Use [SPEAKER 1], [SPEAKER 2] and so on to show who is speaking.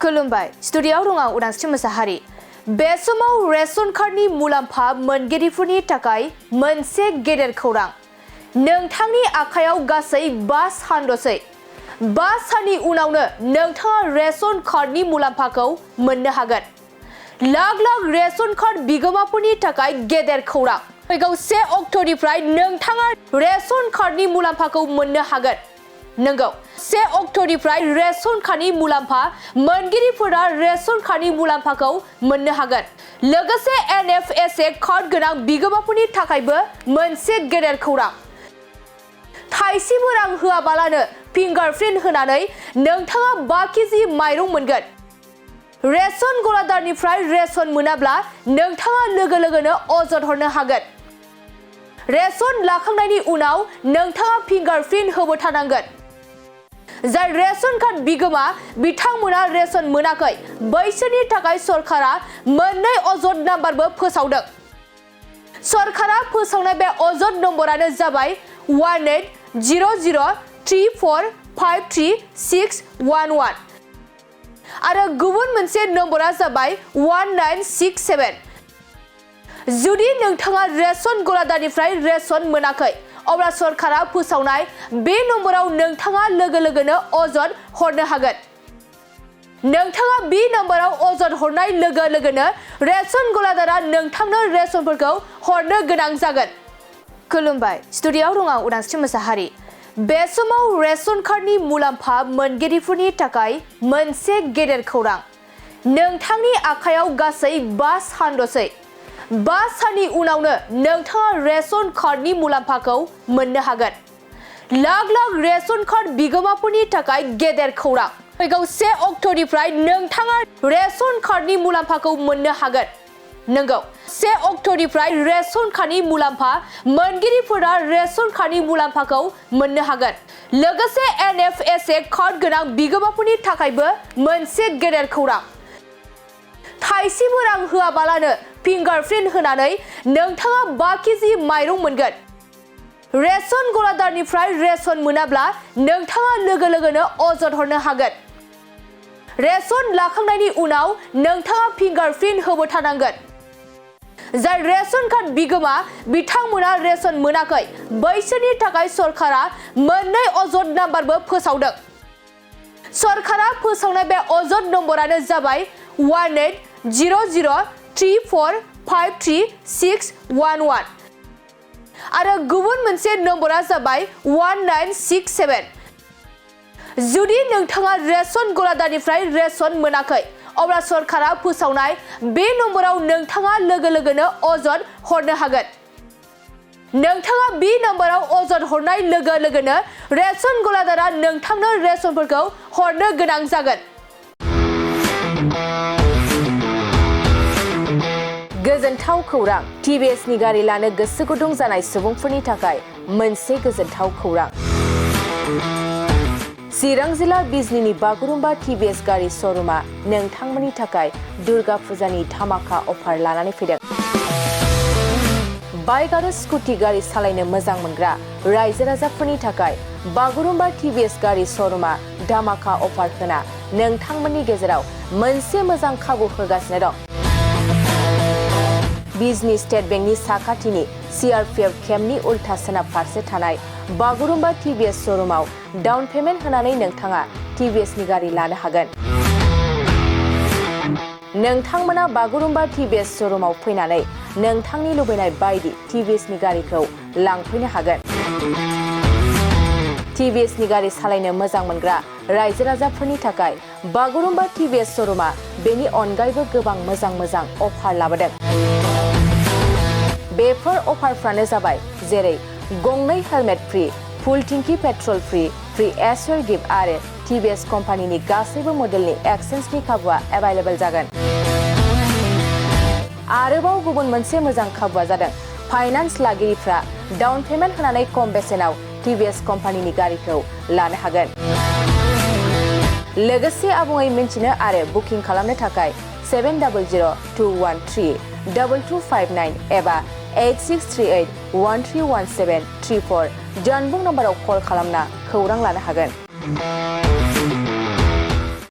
[SPEAKER 1] खुलुमबाय स्टुडिय'आव दं आं उदांस्रि मोसाहारि। बे समाव रेशन कार्डनि मुलाम्फा मोनगिरिफोरनि थाखाय मोनसे गेदेर खौरां। नोंथांनि आखायाव गासै 5 सानल'सै। 5 साननि उनावनो नोंथाङा रेशन कार्डनि मुलाम्फाखौ मोननो हागोन। लाख लाख रेशन कार्ड बिगोमाफोरनि थाखाय गेदेर खौरां। फैगौ 1 अक्ट'निफ्राय नोंथाङा रेशन कार्डनि मुलाम्फाखौ मोननो हागोन। नंगौ, 1 अक्ट'निफ्राय रेशन कार्डनि मुलाम्फा मोनगिरिफोरा रेशन कार्डनि मुलाम्फाखौ मोननो हागोन। लोगोसे NFSA कार्ड गोनां बिगोमाफोरनि थाखायबो मोनसे गेदेर खौरां। थाइसेबो रां होआबालानो फिंगारप्रिन्ट होनानै नोंथाङा 5 केजि माइरं मोनगोन। रेशन गलादारनिफ्राय रेशन मोनाब्ला नोंथाङा लोगो लोगोनो अजद हरनो हागोन। रेशन लाखांनायनि उनाव नोंथाङा फिंगारप्रिन्ट होबोथारनांगोन। जाय रेशन कार्ड बिगोमा बिथांमोना रेशन मोनाखै बैसोरनि थाखाय सरकारा मोननै अजद नाम्बारबो फोसावदों। सरकारा फोसावनाय बे अजद नम्बरानो जाबाय 1803453611 आरो गुबुन मोनसे नम्बरा जाबाय 1967। जुदि नोंथाङा रेशन गलादारनिफ्राय रेशन मोनाखै अब्ला सरकारा फोसावनाय बे नम्बराव नोंथाङा लोगो लोगोनो अजद हरनो हागोन। नोंथाङा बे नम्बराव अजद हरनाय लोगो लोगोनो रेशन गलादारा नोंथांनो रेशनफोरखौ हरनो गोनां जागोन। खुलुमबाय स्टुडिय'आव दं आं उदांस्रि मोसाहारि। बे समाव रेशन कार्डनि मुलाम्फा मोनगिरिफोरनि थाखाय मोनसे गेदेर खौरां। नोंथांनि आखायाव गासै 5 सानल'सै। 5 साननि उनावनो नोंथाङा रेशन कार्डनि मुलाम्फाखौ मोननो हागोन। लाख लाख रेशन कार्ड बिगोमाफोरनि थाखाय गेदेर खौरां। फैगौ 1 अक्ट'निफ्राय नोंथाङा रेशन कार्डनि मुलाम्फाखौ मोननो हागोन। नंगौ, 1 अक्ट'निफ्राय रेशन कार्डनि मुलाम्फा मोनगिरिफोरा रेशन कार्डनि मुलाम्फाखौ मोननो हागोन। लोगोसे NFSA कार्ड गोनां बिगोमाफोरनि थाखायबो मोनसे गेदेर खौरां। थाइसेबो रां होआबालानो फिंगारप्रिन्ट होनानै नोंथाङा 5 केजि माइरं मोनगोन। रेशन गलादारनिफ्राय रेशन मोनाब्ला नोंथाङा लोगो लोगोनो अजद हरनो हागोन। रेशन लाखांनायनि उनाव नोंथाङा फिंगारप्रिन्ट होबोथारनांगोन। जाय रेशन कार्ड बिगोमा बिथांमोना रेशन मोनाखै बैसोरनि थाखाय सरकारा मोननै अजद नाम्बारबो फोसावदों। सरकारा फोसावनाय बे अजद नम्बरानो जाबाय 1803453611 आरो गुबुन मोनसे नम्बरा जाबाय 1967। जुदि नोंथाङा रेशन गलादारनिफ्राय रेशन मोनाखै अब्ला सरकारा फोसावनाय बे नम्बराव नोंथाङा लोगो लोगोनो अजद हरनो हागोन। नोंथाङा बे नम्बराव अजद हरनाय लोगो लोगोनो रेशन गलादारा नोंथांनो रेशनफोरखौ हरनो गोनां जागोन। गोजोनथाव खौरां। TVSनि गारि लानो गोसो गुदुं जानाय सुबुंफोरनि थाखाय मोनसे गोजोनथाव खौरां। चिरां जिल्ला बिजनीनि बागुरुम्बा TVS गारि श'रुमा नोंथांमोननि थाखाय दुर्गा फुजानि धामाका अफार लानानै फैदों। बाइक आरो स्कुटि गारि सालायनो मोजां मोनग्रा रायजो राजाफोरनि थाखाय बागुरुम्बा TVS गारि श'रुमा धामाका अफार होना नोंथांमोननि गेजेराव मोनसे मोजां खाबु होगासिनो दं। बिजनी स्टेट बेंकनि साखाथिनि CRPF केम्पनि उल्था सोनाब फारसे थानाय बागुरुम्बा TVS श'रुमाव डाउन पेमेन्ट होनानै नोंथाङा TVSनि गारि लानो हागोन। नोंथांमोना बागुरुम्बा TVS श'रुमाव फैनानै नोंथांनि लुबैनाय बायदि TVSनि गारिखौ लांफैनो हागोन। TVSनि गारि सालायनो मोजां मोनग्रा रायजो राजाफोरनि थाखाय बागुरुम्बा TVS श'रुमा बेनि अनगायैबो गोबां मोजां मोजां अफार लाबोदों। बेफोर अफारफ्रानो जाबाय जेरै गंनै हेलमेट फ्रि, फुल टिंकि पेट्रल फ्रि एसुर गिफ्ट आरो TVS कम्पानिनि गासैबो मडेलनि एक्सचेन्जनि खाबुआ एभेलेबल जागोन। आरोबाव गुबुन मोनसे मोजां खाबुआ जादों फाइनान्स लागिरिफ्रा डाउन पेमेन्ट होनानै खम बेसेनाव TVS कम्पानिनि गारिखौ लानो हागोन। लोगोसे आबुङै मिन्थिनो आरो बुकिं खालामनो थाखाय 7002132259 एबा 8638131734 जानबुं नम्बराव कल खालामना खौरां लानो हागोन।